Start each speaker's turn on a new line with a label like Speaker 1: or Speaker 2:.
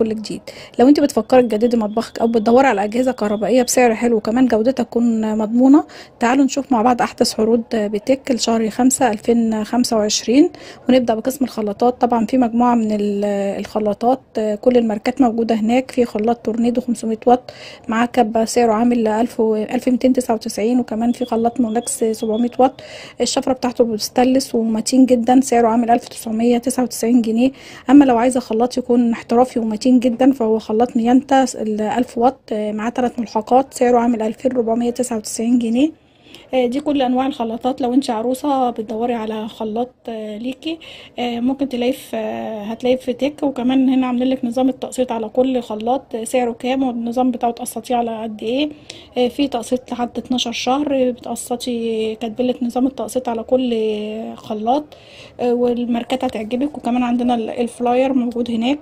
Speaker 1: كل جديد. لو انت بتفكري تجددي مطبخك او بتدوري على اجهزة كهربائية بسعر حلو وكمان جودتها تكون مضمونه، تعالوا نشوف مع بعض احدث عروض بتك لشهر 5 2025. ونبدا بقسم الخلاطات. طبعا في مجموعة من الخلاطات، كل الماركات موجودة هناك. في خلاط تورنيدو 500 واط معاه كبه سعره عامل 1299، وكمان في خلاط مولاكس 700 واط الشفرة بتاعته بستانلس ومتين جدا سعره عامل 1999 جنيه. اما لو عايزه خلاط يكون احترافي ومتين جدا فهو خلاط ميانتا 1000 واط معاه 3 ملحقات سعره عامل 2499 جنيه. دي كل انواع الخلاطات. لو انت عروسه بتدوري على خلاط ليكي ممكن تلاقي في هتلاقي في تك. وكمان هنا عاملين لك نظام التقسيط على كل خلاط سعره كام والنظام بتاعه تقسطيه على قد ايه. في تقسيط لحد 12 شهر بتقسطي، كاتبين لك نظام التقسيط على كل خلاط، والماركات هتعجبك. وكمان عندنا ال flyer موجود هناك.